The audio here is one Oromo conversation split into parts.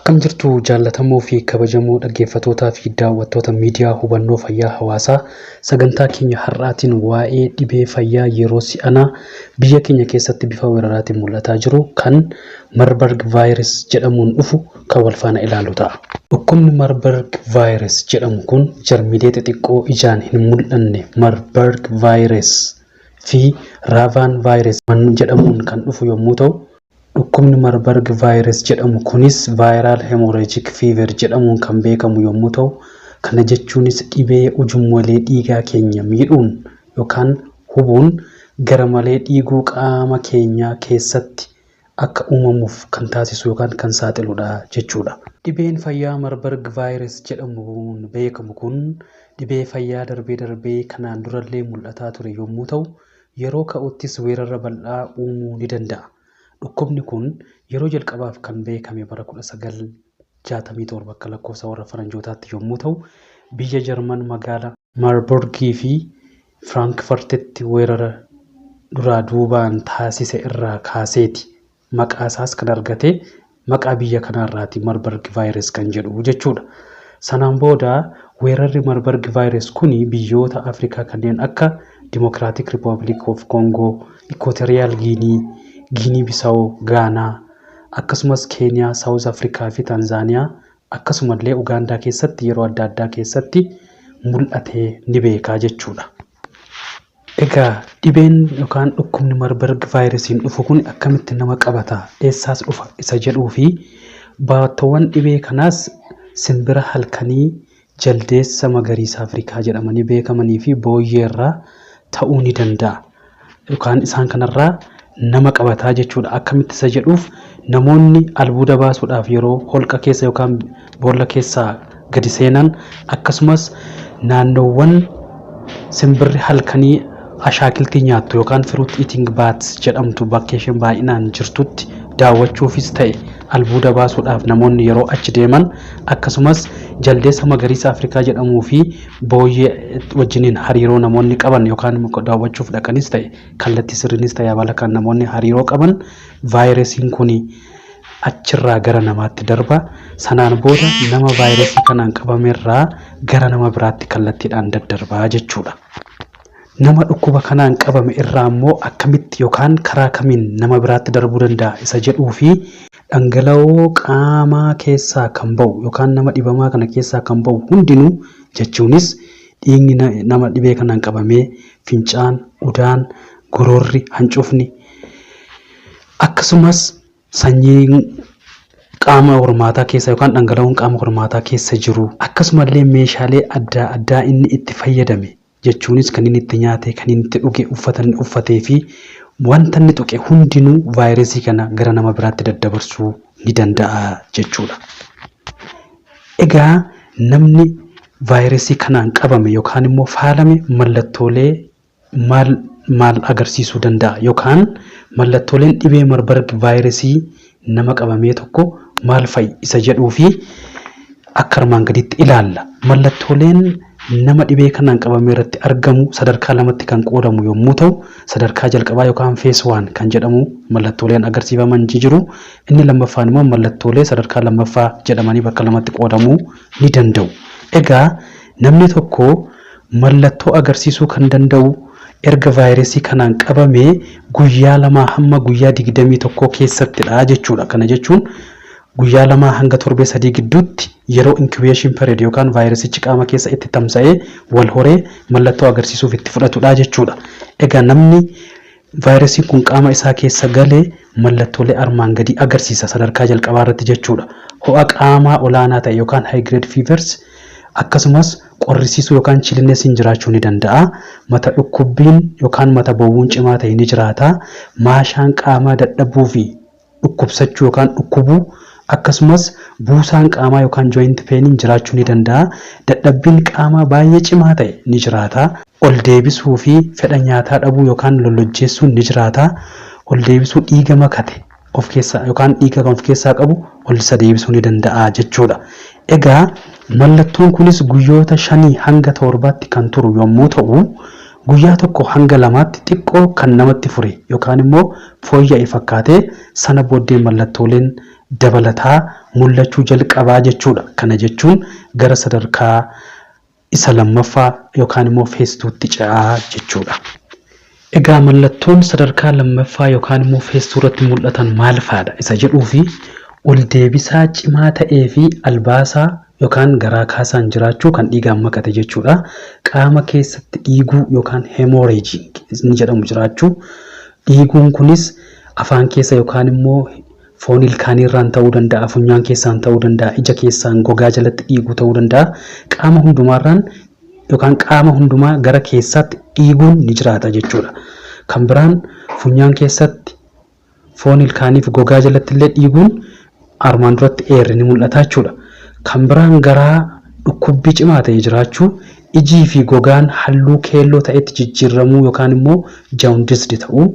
Akkam jirtu jaallatamoo fi kabajamoo dhaggeeffatootaa fi daawwattoota miidiyaa hubannoo fayyaa hawaasaa? Sagantaa keenya har'aatiin waa'ee dhibee fayyaa yeroo si'anaa biyya keenya keessatti bifa weeraraatiin mul'ataa jiru kan Marburg virus jedhamuun dhufu kan wal faana ilaallu ta'a. Dhukkubni Marburg virus jedhamu kun jarmiilee xixiqqoo ijaan hin mul'anne Marburg virus fi Raavaan virus jedhamuun kan dhufu yommuu ta'u, Dhukkubni Marburg virus jedhamu kunis viral hemorrhagic fever jedhamuun kan beekamu yommuu ta'u, kana jechuunis dhibee ujummolee dhiigaa keenya miidhuun yookaan hubuun garmalee dhiiguu qaama keenyaa keessatti akka uumamuuf kan taasisu yookaan kan saaxiludha jechuudha. Dhibeen fayyaa Marburg virus jedhamuun beekamu kun dhibee fayyaa darbee darbee kanaan durallee mul'ataa ture yommuu ta'u, yeroo ka'uttis weerara bal'aa uumuu ni danda'a. Dhukkubni kun yeroo jalqabaaf kan beekame bara 1967 akka lakkoofsa warra faranjootaatti yommuu ta'u, biyya Jarman magaala Maarburgii fi Firaankfartitti weerara duraa duubaan taasise irraa kaaseeti. Maqaa isaas kan argate maqaa biyya kanaarraati, Marburg virus kan jedhu jechuudha. Sanaan booda weerarri Marburg virus kun biyyoota Afrikaa kanneen akka Democratic Republic of Congo, Equatorial Guinea, Guinea Bissau, Gaanaa, akkasumas Keeniyaa, South Africa fi Tanzaaniyaa, akkasumallee Ugaandaa keessatti yeroo adda addaa keessatti mul'atee ni beekaa jechuudha. Egaa dhibeen yookaan dhukkubni Marburg vaayirasiin dhufu kun akkamitti nama qabata, eessaas dhufa isa jedhuu fi baattoowwan dhibee kanaas simbira halkanii jaldeessa magariisa Afrikaa jedhamanii beekamanii fi booyyeerraa ta'uu ni danda'a. Yookaan isaan kanarraa nama qabataa jechuudha. Akkamitti isa jedhuuf, namoonni albuuda baasuudhaaf yeroo holqa keessa yookaan boolla keessaa gadi seenan, akkasumas naannoowwan simbirri halkanii ashaakiltii nyaattu yookaan fruit eating bats jedhamtu bakkee isheen baay'inaan jirtutti daawwachuufis ta'e albuuda baasuudhaaf namoonni yeroo achi deeman, akkasumas jaldeessa magariisa Afrikaa jedhamuu fi booyyee wajjiniin hariiroo namoonni qaban yookaan daawwachuuf dhaqanis ta'e kallattii sirriinis ta'e abala kan namoonni hariiroo qaban, vaayirasiin kun achirraa gara namaatti darba. Sanaan booda nama vaayirasii kanaan qabamerraa gara nama biraatti kallattiidhaan daddarbaa jechuudha. Nama dhukkuba kanaan qabame irraa immoo akkamitti yookaan karaa kamiin nama biraatti darbuu danda'a isa jedhuu fi dhangala'oo qaamaa keessaa kan ba'u yookaan nama dhibamaa kana keessaa kan ba'u hundinuu, jechuunis dhiigni nama dhibee kanaan qabamee, fincaan, udaan, gororri, hancufni, akkasumas sanyiin qaama hormaataa keessa yookaan dhangala'oon qaama hormaataa keessa jiru, akkasumallee meeshaalee adda addaa inni itti fayyadame, jechuunis kan inni itti nyaate, kan inni itti dhuge, uffata inni uffatee fi wanta inni tuqe hundinuu vaayirasii kana gara nama biraatti daddabarsuu ni danda'a jechuudha. Egaa namni vaayirasii kanaan qabame yookaan immoo faalame mallattoolee maal maal agarsiisuu danda'a, yookaan mallattooleen dhibee Marburg vaayirasii nama qabamee tokko maal fa'i isa jedhuu fi akka armaan gaditti ilaalla. Mallattooleen nama dhibee kanaan qabame irratti argamu sadarkaa lamatti kan qoodamu yommuu ta'u, sadarkaa jalqabaa yookaan phase 1 kan jedhamu mallattooleen agarsiifaman jiru. Inni lammaffaan immoo mallattoolee sadarkaa lammaffaa jedhamanii bakka lamatti qoodamuu ni danda'u. Egaa namni tokko mallattoo agarsiisuu kan danda'u erga vaayirasii kanaan qabamee guyyaa 2 hamma guyyaa 21 keessattidha jechuudha. Kana jechuun guyyaa 2 hanga torbee 3 gidduutti yeroo incubation period yookaan vaayirasichi qaama keessa itti tamsa'ee wal horee mallattoo agarsiisuuf itti fudhatudha jechuudha. Egaa namni vaayirasiin kun qaama isaa keessa gale mallattoolee armaan gadii agarsiisa sadarkaa jalqabaa irratti jechuudha. Ho'a qaamaa olaanaa ta'e yookaan high grade fevers, akkasumas qorrisiisuu yookaan chillinessiin jiraachuu ni danda'a. Mata dhukkubbiin yookaan mata bowwuun cimaa ta'e ni jiraata. Maashaan qaamaa dadhabuu fi dhukkubsachuu yookaan dhukkubuu, akkasumas buusaan qaamaa yookaan joint painiin jiraachuu ni danda'a. Dadhabbiin qaamaa baay'ee cimaa ta'e ni jiraata. Ol deebisuu fi fedha nyaataa dhabuu yookaan lollojjeessuun ni jiraata. Ol deebisuu dhiiga makate of keessaa yookaan dhiiga kan of keessaa qabu ol isa deebisuu ni danda'a jechuudha. Egaa mallattoon kunis guyyoota 5 hanga 7tti kan turu yommuu ta'u, guyyaa 1 hanga 2tti xiqqoo kan namatti fure yookaan immoo fooyya'e fakkaatee sana booddee mallattooleen dabalataa mul'achuu jalqabaa jechuudha. Kana jechuun gara sadarkaa isa lammaffaa yookaan immoo phase 2tti ce'aa jechuudha. Egaa mallattoon sadarkaa lammaffaa yookaan immoo phase 2 irratti mul'atan maal fa'aadha isa jedhuu fi ol deebisaa cimaa ta'ee fi albaasaa yookaan garaa kaasaan jiraachuu kan dhiigaan makate jechuudha. Qaama keessatti dhiiguu yookaan hemorrhaging inni jedhamu jiraachuu. Dhiiguun kunis afaan keessa yookaan immoo foon ilkaaniirraan ta'uu danda'a, funyaan keessaan ta'uu danda'a, ija keessaan gogaa jalatti dhiiguu ta'uu danda'a. Qaama hundumaarraan yookaan qaama hundumaa gara keessaatti dhiiguun ni jiraata jechuudha. Kan biraan funyaan keessatti foon ilkaaniif gogaa jalatti illee dhiiguun armaan duratti eerre ni mul'ata jechuudha. Kan biraan garaa dhukkubbii cimaa ta'e jiraachuu, ijii fi gogaan halluu keelloo ta'etti jijjiirramuu yookaan immoo jaundiced ta'uu,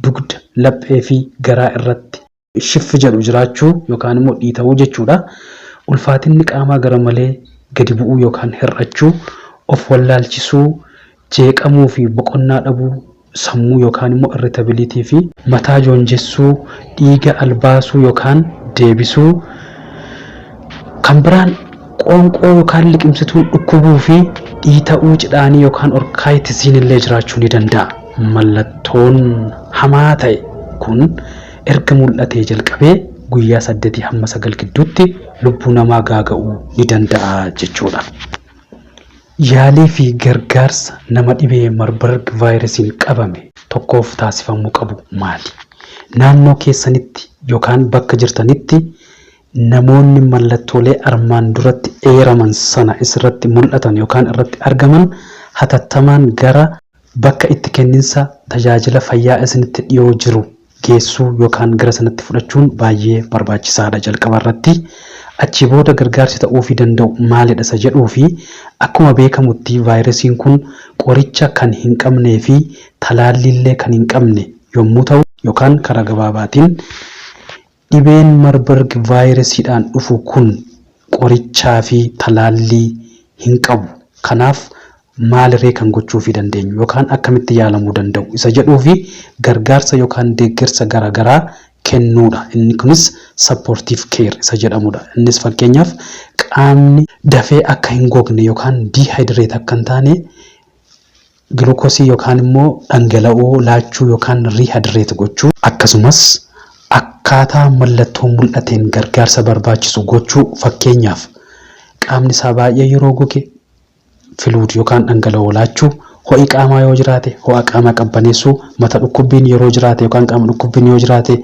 dugda, laphee fi garaa irratti shiffi jedhu jiraachuu yookaan immoo dhiita'uu jechuudha. Ulfaatinni qaamaa gara malee gadi bu'uu yookaan hir'achuu, of wallaalchisuu, jeeqamuu fi boqonnaa dhabuu sammuu yookaan immoo irritability fi mataa joonjessuu, dhiiga albaasuu yookaan deebisuu, kan biraan qoonqoo yookaan liqimsituun dhukkubuu fi dhiita'uu cidhaanii yookaan orkaayitisiin illee jiraachuu ni danda'a. Mallattoon hamaa ta'e kun erga mul'atee jalqabee guyyaa 8 hamma 9 gidduutti lubbuu namaa gaaga'uu ni danda'a jechuudha. Yaalii fi gargaarsa nama dhibee Marburg vaayirasiin qabame tokkoof taasifamuu qabu maali? Naannoo keessanitti yookaan bakka jirtanitti namoonni mallattoolee armaan duratti eeraman sana isirratti mul'atan yookaan irratti argaman hatattamaan gara bakka itti kenninsa tajaajila fayyaa isinitti dhiyoo jiru geessuu yookaan gara sanatti fudhachuun baay'ee barbaachisaadha jalqaba irratti. Achii booda gargaarsi ta'uufii danda'u maalidha isa jedhuu fi akkuma beekamutti vaayirasiin kun qoricha kan hin qabnee fi talaalliillee kan hin qabne yommuu ta'u yookaan karaa gabaabaatiin dhibeen Marburg vaayirasiidhaan dhufu kun qorichaa fi talaallii hin qabu. Kanaaf maaliree kan gochuufii dandeenyu yookaan akkamitti yaalamuu danda'u isa jedhuufi gargaarsa yookaan deeggarsa garaagaraa kennuudha. Inni kunis supportive care isa jedhamudha. Innis fakkeenyaaf qaamni dafee akka hin gogne yookaan dehydrate akka hin taane giluukosii yookaan immoo dhangala'oo laachuu yookaan rehydrate gochuu, akkasumas akkaataa mallattoo mul'ateen gargaarsa barbaachisu gochuu, fakkeenyaaf qaamni isaa baay'ee yeroo goge fluid yookaan dhangala'oo laachuu, ho'i qaamaa yoo jiraate ho'a qaamaa qabbaneessuu, mata dhukkubbiin yeroo jiraate yookaan qaama dhukkubbiin yoo jiraate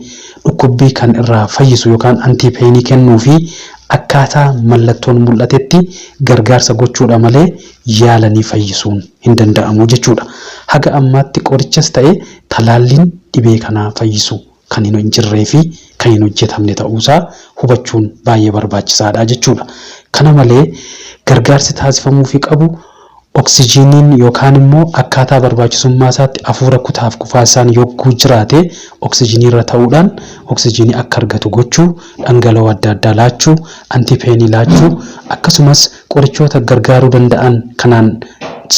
dhukkubbii kan irraa fayyisu yookaan antiipeenii kennuu fi akkaataa mallattoon mul'atetti gargaarsa gochuudha malee yaalanii fayyisuun hin danda'amu jechuudha. Haga ammaatti qorichas ta'e talaalliin dhibee kanaa fayyisu kan hin jirree fi kan hin hojjetamne ta'uusaa hubachuun baay'ee barbaachisaadha jechuudha. Kana malee gargaarsi taasifamuufii qabu oksijiiniin yookaan immoo akkaataa barbaachisummaa isaatti hafuura kutaaf kufaasaan yogguu jiraate oksijiiniirra ta'uudhaan oksijiinii akka argatu gochuu, dhangala'oo adda addaa laachuu, antipeenii laachuu, akkasumas qorichoota gargaaruu danda'an kanaan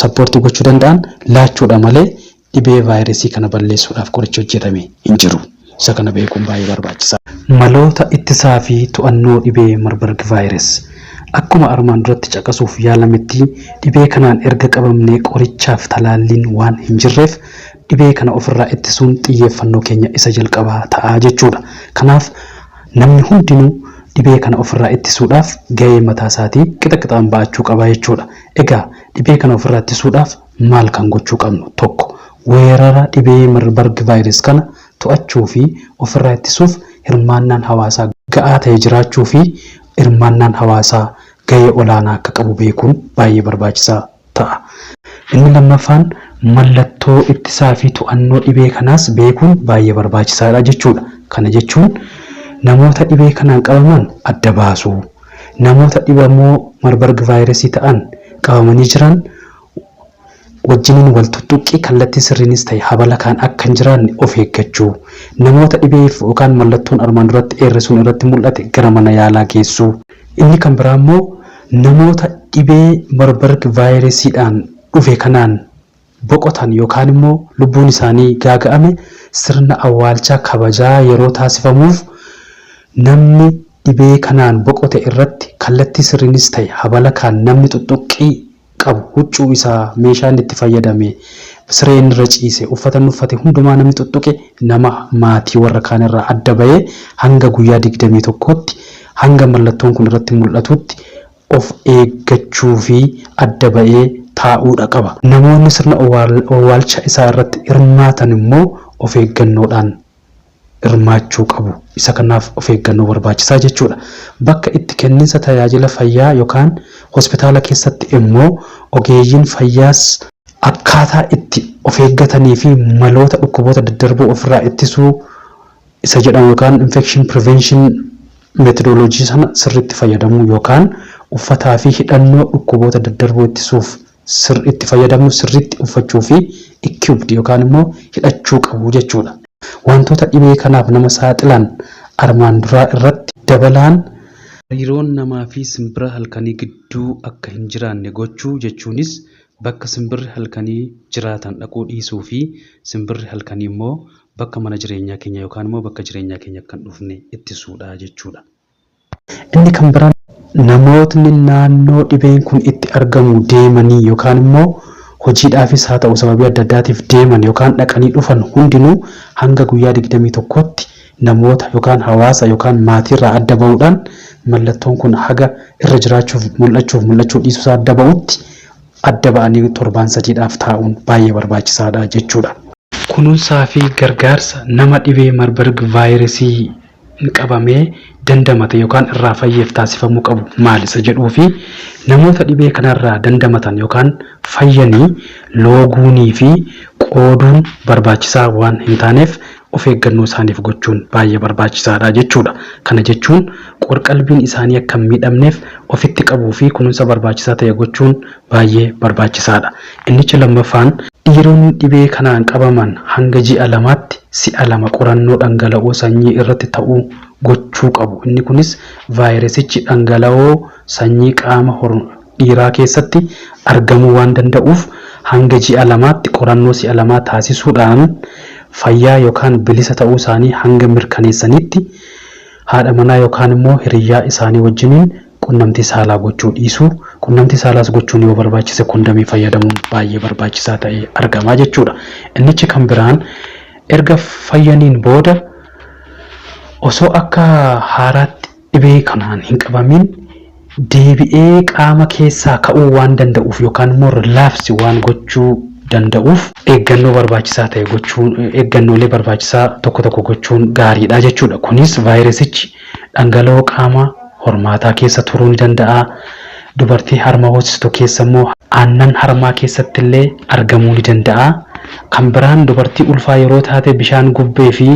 sappoortii gochuu danda'an laachuudha malee dhibee vaayirasii kana balleessuudhaaf qorichi hojjetame hin jiru. Isa kana beekuun baay'ee barbaachisaadha. Maloota ittisaa fi to'annoo dhibee Marburg virus. Akkuma armaan duratti caqasuuf yaalametti dhibee kanaan erga qabamnee qorichaaf talaalliin waan hin jirreef dhibee kana ofirraa ittisuun xiyyeeffannoo keenya isa jalqabaa ta'a jechuudha. Kanaaf namni hundinuu dhibee kana ofirraa ittisuudhaaf gahee mataa isaatii qixa qixaan ba'achuu qaba jechuudha. Egaa dhibee kana ofirraa ittisuudhaaf maal kan gochuu qabnu? Tokko, weerara dhibee Marburg virus kana to'achuu fi ofirraa ittisuuf hirmaannaan hawaasaa ga'aa ta'e jiraachuu fi hirmaannaan hawaasaa gahee olaanaa akka qabu beekuun baay'ee barbaachisaa ta'a. Inni lammaffaan mallattoo ittisaa fi to'annoo dhibee kanaas beekuun baay'ee barbaachisaadha jechuudha. Kana jechuun namoota dhibee kanaan qabaman adda baasuu, namoota dhibamoo Marburg vaayirasii ta'an qabamanii jiran wajjiniin wal tuttuqqii kallattii sirriinis ta'e habala kaan akka hin jiraanne of eeggachuu, namoota dhibeef yookaan mallattoon armaan duratti eerre sun irratti mul'ate gara mana yaalaa geessuu. Inni kan biraa immoo namoota dhibee Marburg vaayirasiidhaan dhufe kanaan boqotan yookaan immoo lubbuun isaanii gaaga'ame sirna awwaalchaa kabajaa yeroo taasifamuuf Namni dhibee kanaan boqote irratti kallattii sirriinis ta'e habalakaan namni tuttuqqii qabu huccuu isaa, meeshaa inni itti fayyadame, siree inni irra ciise, uffata inni uffate hundumaa namni tuttuqe nama maatii warra kaan irraa adda bahee hanga guyyaa 21tti hanga mallattoon kun irratti mul'atutti of eeggachuu fi adda ba'ee taa'uudha qaba. Namoonni sirna owwaalcha isaa irratti hirmaatan immoo of eeggannoodhaan hirmaachuu qabu. Isa kanaaf of eeggannoo barbaachisaa jechuudha. Bakka itti kenninsa tajaajila fayyaa yookaan hospitaala keessatti immoo ogeeyyiin fayyaas akkaataa itti of eeggatanii fi maloota dhukkuboota daddarboo ofirraa ittisuu isa jedhamu yookaan infection prevention methodology sana sirriitti fayyadamuu yookaan uffataa fi hidhannoo dhukkuboota daddarboo ittisuuf itti fayyadamnu sirriitti uffachuu fi equipped yookaan immoo hidhachuu qabu jechuudha. Wantoota dhibee kanaaf nama saaxilan armaan duraa irratti dabalaan hariiroon namaa fi simbira halkanii gidduu akka hin jiraanne gochuu jechuunis bakka simbirri halkanii jiraatan dhaquu dhiisuu fi simbirri halkanii immoo bakka mana jireenyaa keenya yookaan immoo bakka jireenyaa keenya akka hin dhufne ittisuudha jechuudha. Inni kan biraan namootni naannoo dhibeen kun itti argamu deemanii yookaan immoo hojiidhaafis haa ta'u sababii adda addaatiif deeman yookaan dhaqanii dhufan hundinuu hanga guyyaa 21tti namoota yookaan hawaasa yookaan maatiirraa adda ba'uudhaan mallattoon kun haga irra jiraachuuf mul'achuuf mul'achuu dhiisuusaa adda ba'utti adda ba'anii torbaan sadiidhaaf taa'uun baay'ee barbaachisaadha jechuudha. Kunuunsaa fi gargaarsa nama dhibee Marburg vaayirasii qabamee dandamate yookaan irraa fayyeef taasifamuu qabu maal isa jedhuu fi namoota dhibee kanarraa dandamatan yookaan fayyanii looguunii fi qooduun barbaachisaa waan hin taaneef of eeggannoo isaaniif gochuun baay'ee barbaachisaadha jechuudha. Kana jechuun qorqalbiin isaanii akka hin miidhamneef ofitti qabuu fi kunuunsa barbaachisaa ta'e gochuun baay'ee barbaachisaadha. Innichi lammaffaan dhiironni dhibee kanaan qabaman hanga ji'a lamaatti si'a lama qorannoo dhangala'oo sanyii irratti ta'uu gochuu qabu. Inni kunis vaayirasichi dhangala'oo sanyii qaama dhiiraa keessatti argamuu waan danda'uuf hanga ji'a lamaatti qorannoo si'a lamaa taasisuudhaan fayyaa yookaan bilisa ta'uu isaanii hanga mirkaneessanitti haadha manaa yookaan immoo hiriyyaa isaanii wajjiniin qunnamtii saalaa gochuu dhiisuu, qunnamtii saalaas gochuun yoo barbaachise kondamii fayyadamuun baay'ee barbaachisaa ta'ee argamaa jechuudha. Innichi kan biraan erga fayyaniin booda osoo akka haaraatti dhibee kanaan hin qabamin deebi'ee qaama keessaa ka'uu waan danda'uuf yookaan immoo relapse waan gochuu danda'uuf eeggannoo barbaachisaa ta'e gochuun eeggannoolee barbaachisaa tokko tokko gochuun gaariidha jechuudha. Kunis vaayirasichi dhangala'oo qaama hormaataa keessa turuu ni danda'a. Dubartii harma hoosistu keessa immoo aannan harmaa keessatti illee argamuu ni danda'a. Kan biraan dubartii ulfaa yeroo taate bishaan gubbee fi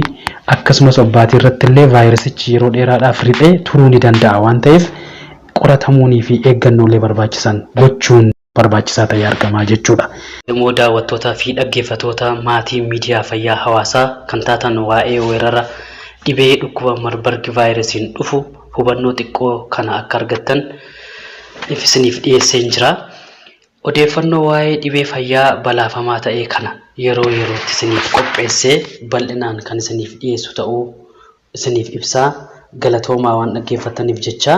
akkasumas obbaatii irratti illee vaayirasichi yeroo dheeraadhaaf riphee turuu ni danda'a waan ta'eef qoratamuunii fi eeggannoolee barbaachisan gochuun barbaachisaa ta'ee argamaa jechuudha. Immoo daawwattootaa fi dhaggeeffatoota maatii miidiyaa fayyaa hawaasaa kan taatan waa'ee weerara dhibee dhukkuba Marburg vaayirasiin dhufu hubannoo xiqqoo kana akka argattan isiniif dhiyeesseen jira. Odeeffannoo waa'ee dhibee fayyaa balaafamaa ta'ee kana yeroo yerootti isiniif qopheessee bal'inaan kan isiniif dhiyeessu ta'uu isiniif ibsaa galatoomaa waan dhaggeeffattaniif jecha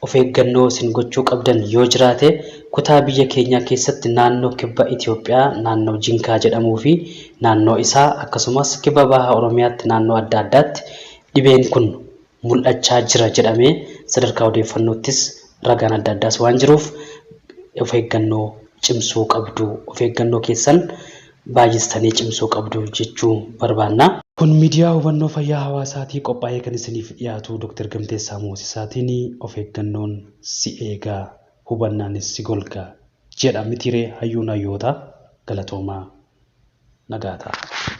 of eeggannoo isin gochuu qabdan yoo jiraate kutaa biyya keenyaa keessatti naannoo kibba Itoophiyaa naannoo Jinkaa jedhamuu fi naannoo isaa akkasumas kibba baha Oromiyaatti naannoo adda addaatti dhibeen kun mul'achaa jira jedhamee sadarkaa odeeffannoottis ragaan adda addaas waan jiruuf of eeggannoo cimsuu qabdu of eeggannoo keessan baay'istanii cimsuu qabdu jechuu barbaanna. Kun miidiyaa hubannoo fayyaa hawaasaatii qophaa'ee kan isiniif dhiyaatu Dr. Gamteessaa Moosisaatiin of eeggannoon si eegaa hubannaanis si golga jedha mitiree hayyuun hayyoota galatoomaa nagaa ta'a.